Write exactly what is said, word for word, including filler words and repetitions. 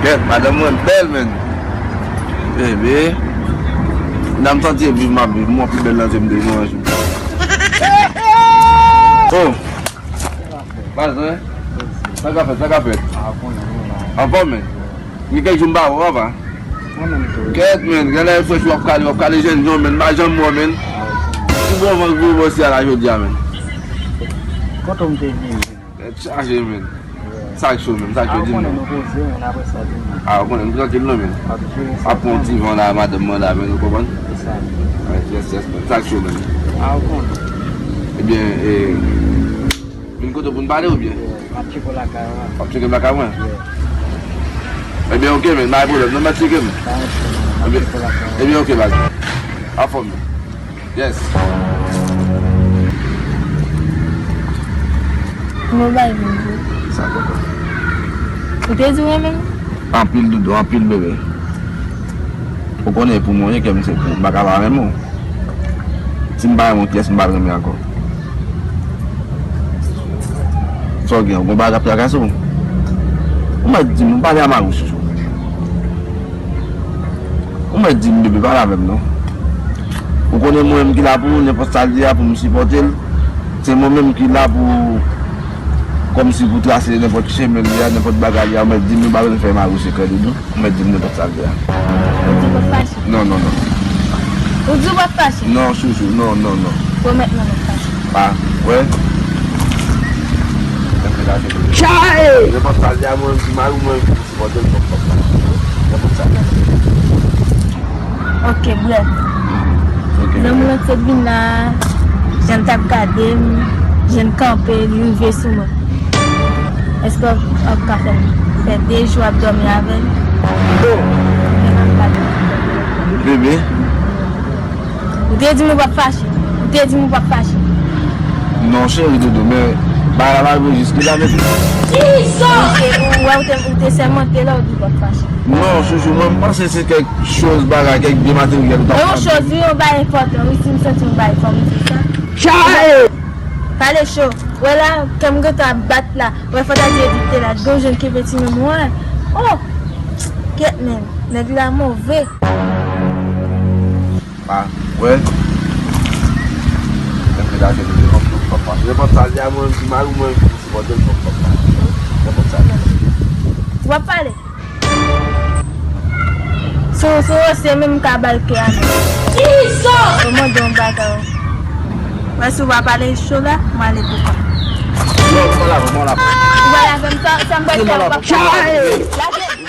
Kèt, madanm mwen bèl, menn. Bebe. Nan m santi viv, m ap viv. Mwen pi bèl nan je m de nou anjou. Oh! Baz, wi. Sa k ap fèt, sa k ap fèt? Anfòm, menn. Gen kèk jou m pa wè w, papa. Kèt, menn. Genlè frèch w ap kale, w ap kale jènjan, menn. M pa janm wè w, menn. Pi bon van gwo bòs a la jodi a, menn. Kote w m te vini? Tèt chaje, menn. Sa k cho, menm, sa k cho, di m non. A, ou konnen, nou trankil non, menn. Ap pran yon ti van la, madanm mwen la, menn, ou konprann? Yes, yes, menn. Sa k cho, menn. Ebyen, e, vin kote pou n pale oubyen? W ap tcheke m lakay mwen. Ebyen, oke, menn, pa gen pwoblèm, non, m ap tcheke m. Ebyen, ebyen, oke, baz. Anfòm. Yes. Mwen bay vin vre. Sa poko. Ou te di w renmen m? Anpil doudou, anpil bebe. Ou konnen pou mwen, kè m se pou m pa ka pa renmen w. Si m pa renmen w, kiyès m pral renmen ankò? Sa w gen, ou gon bagay k ap trakase w? Ou mèt di m, ou pale a mari w, chouchou. Ou mèt di m, bebe, pale avè m non. Ou konnen mwen menm ki la pou ou, nenpòt sa l ye a pou m sipòte l. Se mwen menm ki la pou, kòmsi pou trase nenpòt chemen li a, nenpòt bagay li a, ou mèt di m, ou pa bezwen fè mari w sekrè doudou. Ou mèt di m nenpòt sa l ye a. Ou di w p ap fache? Non, non, non. Ou di w p ap fache? Non, chouchou, non, non, non. Pwomèt mwen w p ap fache. Pa, wè. Chay! Nenpòt sa l ye a, mwen menm ki mari w, mwen menm ki pou sipòte l, fòk, fòk, fòk. Nenpòt sa l ye a. Ok, brèf. Ok. Zanmi lan t sot vin la, jan l t ap gade m, jan l kanpe, li rive sou mwen. Èske w ap ka fè m fè de jou ap dòmi avè l? Oh! Bebe. Ou te di m ou p ap fache. Ou te di m ou p ap fache. Non, cheri doudou, men bagay la pa rive jiske la, men. Kisa? Ou te, ou wè, ou te, ou te sèmante la, ou di w p ap fache. Non, chouchou, mwen, m panse se kèk choz bagay, kèk byen materyèl ou t ap pale. Yon choz, wi, yon bagay enpòtan, wi, si m santi yon bagay, fò m di sa. Chay! Pale cho. Wè la, kè m gentan ap bat la. Wè, fò ta di edikte la. Gon jèn ki peti menm, wè. Oh! Kèt menm. Nèg la move. Pa, wè. Kèt menm, la, kèt menm, kòm tout papa. Nenpòt sa l di a mwen, ki mal ou mwen, ki sipòte l, kòm papa. Nenpòt sa l di. Ou ap pale? Sou, sou, se menm ka ba l kè a menm. Kisa? Ou mande yon bagay. Wè, si w pa pale cho la, m ale pou kò m. Non, mwen la, mwen la. Ou pale avè m, sa, sa m pral fè, ou p ap pale. Lage.